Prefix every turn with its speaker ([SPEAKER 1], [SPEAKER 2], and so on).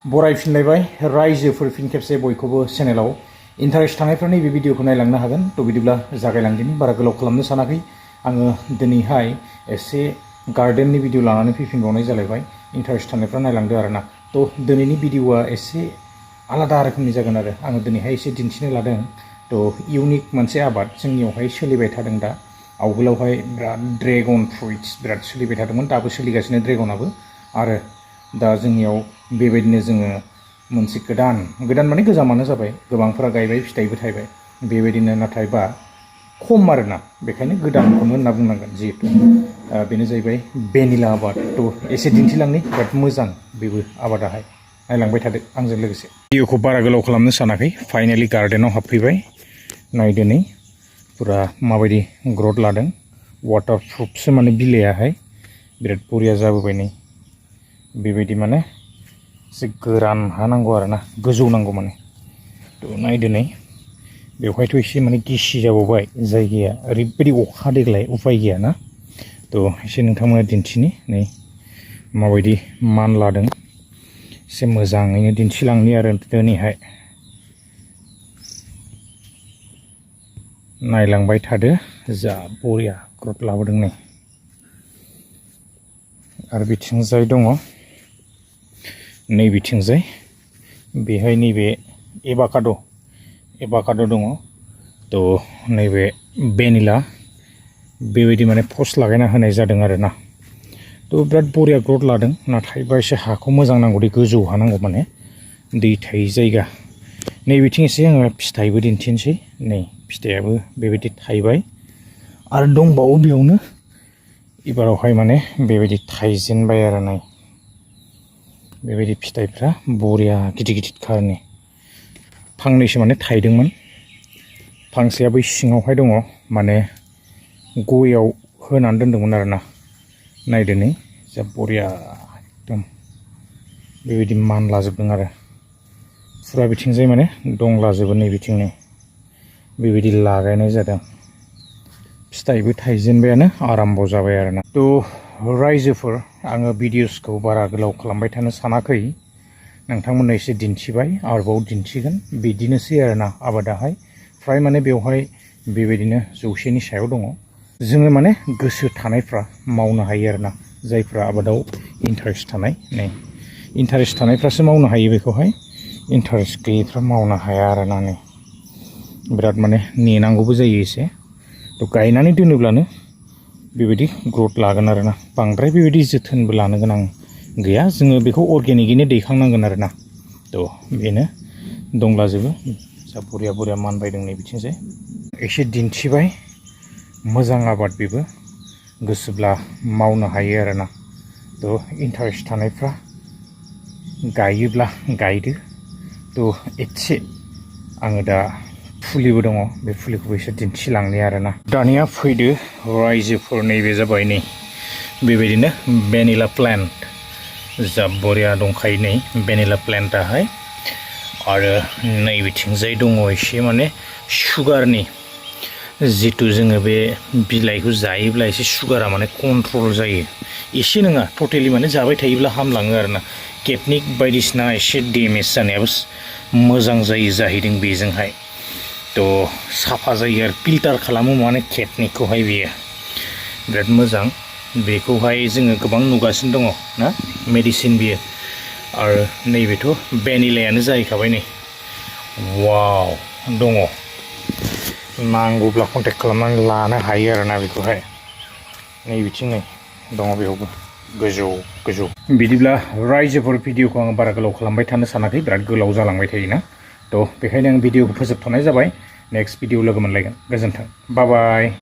[SPEAKER 1] बरायफिनलायबाय रायजोफोर फिन खेबसे बयखौबो चेनेलाव इन्टारेस्ट थानायफोरा नैबे भिडिअखौ नायलांनो हागोन। थ' बिदिब्ला जागायलांदिनि बारा गोलाव खालामनो सानाखै आङो दिनैहाय एसे गार्डेननि भिडिअ लानानै फैफिनबावनाय जालायबाय। इन्टारेस्ट थानायफ्रा नायलांदो आरोना। थ' दिनैनि भिडिअआ एसे आलादा रोखोमनि जागोन आरो आङो दिनैहाय एसे दिन्थिनो लादों। थ' इउनिक मोनसे आबाद जोंनियावहाय सोलिबाय थादों दा। आवगोलावहाय बिराद ड्रेगन फ्रुइट्स बिराद सोलिबाय थादोंमोन, दाबो सोलिगासिनो ड्रेगनाबो। आरो दा जोंनियाव बेबायदिनो जोङो मोनसे गोदान माने गोजामानो जाबाय, गोबांफोरा गायबाय फिथाइबो थायबाय बेबायदिनो, नाथाय बा खम आरोना, बेखायनो गोदानखौनो होनना बुंनांगोन। जिहेतु बेनो जाहैबाय भेनिला आबाद। थ' एसे दिन्थिलांनि, बिराद मोजां बेबो आबादाहाय, नायलांबाय थादो आंजों लोगोसे। भिडिअखौ बारा गोलाव खालामनो सानाखै, फाइनालि गार्डेनाव हाबफैबाय। नायदो नै फुरा माबायदि ग्रथ लादों, वाटारप्रुफसो माने बिलाइयाहाय बिराद बरिया जाबोबाय नै बेबायदि, माने एसे गोरान हा नांगौ आरोना, गोजौ नांगौ माने। थ' नायदो नै बेवहायथ' एसे माने गिसि जाबावबाय जायगाया, ओरैबायदि अखा देग्लाय उफाय गैया ना। थ' एसे नोंथांमोना दिन्थिनि नै माबायदि मान लादों, एसे मोजाङैनो दिन्थिलांनि आरो दिनैहाय। नायलांबाय थादो, जा बरिया ग्रथ लाबोदों नै। आरो बिथिंजाय दङ, नै बिथिंजाय बेहाय नैबे एभाकाड' दङ। थ' नैबे भेनिला बेबायदि माने पस्ट लागायना होनाय जादों आरोना। थ' बिराद बरिया ग्रथ लादों, नाथायबा एसे हाखौ मोजां नांगौ दे, गोजौ हा नांगौ माने, दै थायै जायगा। नै बिथिं एसे आङो फिथाइबो दिन्थिनोसै। नै फिथाइयाबो बेबायदि थायबाय आरो दंबावो बेयावनो एबारावहाय माने बेबायदि थाइजेनबाय आरो नाय बेबायदि फिथाइफ्रा बरिया गिदिर गिदिर खारनि। फांनैसो माने थाइदोंमोन, फांसेया बै सिङावहाय दङ, माने गयाव होनानै दोनदोंमोन आरोना। नायदो नै जा बरिया एकदम बेबायदि मानलाजोबदों आरो फुरा बिथिंजाय माने दंलाजोबो नै बिथिंनो बेबायदि लागायनाय जादों। फिथाइबो थाइजेनबायानो आराम्भ जाबाय आरोना। थ' रायजोफोर, आङो भिडिअसखौ बारा गोलाव खालामबाय थानो सानाखै, नोंथांमोननो एसे दिन्थिबाय, आरोबाव दिन्थिगोन। बिदिनोसै आरोना आबादाहाय, फ्राय माने बेवहाय बेबायदिनो 100नि सायाव दङ। जोङो माने गोसो थानायफ्रा मावनो हायो आरोना, जायफ्रा आबादाव इन्टारेस्ट थानाय। नै इन्टारेस्ट थानायफ्रासो मावनो हायो बेखौहाय, इन्टारेस्ट गैयैफ्रा मावनो हाया आरोना। नै बिराद माने नेनांगौबो जायो एसे। थ' गायनानै दोनोब्लानो बेबायदि ग्रथ लागोन आरोना, बांद्राय बेबायदि जोथोनबो लानो गोनां गैया। जोङो बेखौ अर्गेनिकयैनो दैखांनांगोन आरोना। थ' बेनो दंलाजोबो, जा बरिया बरिया मानबायदों नै बिथिंजाय। एसे दिन्थिबाय, मोजां आबाद बेबो, गोसोब्ला मावनो हायो आरोना। थ' इन्टारेस्ट थानायफ्रा गायोब्ला गायदो। थ' एसे आङो दा फुलिबो दङ, बे फुलिखौबो एसे दिन्थिलांनि आरोना। दानिया फैदो रायजोफोर, नैबे जाबाय नै बेबायदिनो भेनिला प्लान्ट, जा बरिया दंखायो नै भेनिला प्लान्टआहाय। आरो नै बिथिंजाय दङ एसे माने सुगारनि, जितु जोङो बे बिलाइखौ जायोब्ला एसे सुगारा माने कन्ट्रल जायो। एसे नङा, टटेलि माने जाबाय थायोब्ला हामलाङो आरोना। केटनिक बायदिसिना एसे डेमेज जानायाबो मोजां जायो जाहैदों बेजोंहाय। थ' साफा जायो आरो फिल्टार खालामो माने केटनिकखौहाय बेयो, बिराद मोजां। बेखौहाय जोङो गोबां नुगासिनो दङ ना, मेडिसिन बियो। आरो नैबेथ' भेनिलायानो जाहैखाबाय नै। वाव दङ, नांगौब्ला कन्टेक्ट खालामनानै लानो हायो आरोना बेखौहाय। नै बिथिं नै दङ बेयावबो गोजौ। बिदिब्ला रायजोफोर, भिडिअखौ आङो बारा गोलाव खालामबाय थानो सानाखै, बिराद गोलाव जालांबाय थायोना। थ' बेखायनो आं भिडिअखौ फोजोबथ'नाय जाबाय। नेक्स्ट भिडिअ लोगो मोनलायगोन। गोजोन्थों, बाय बाय।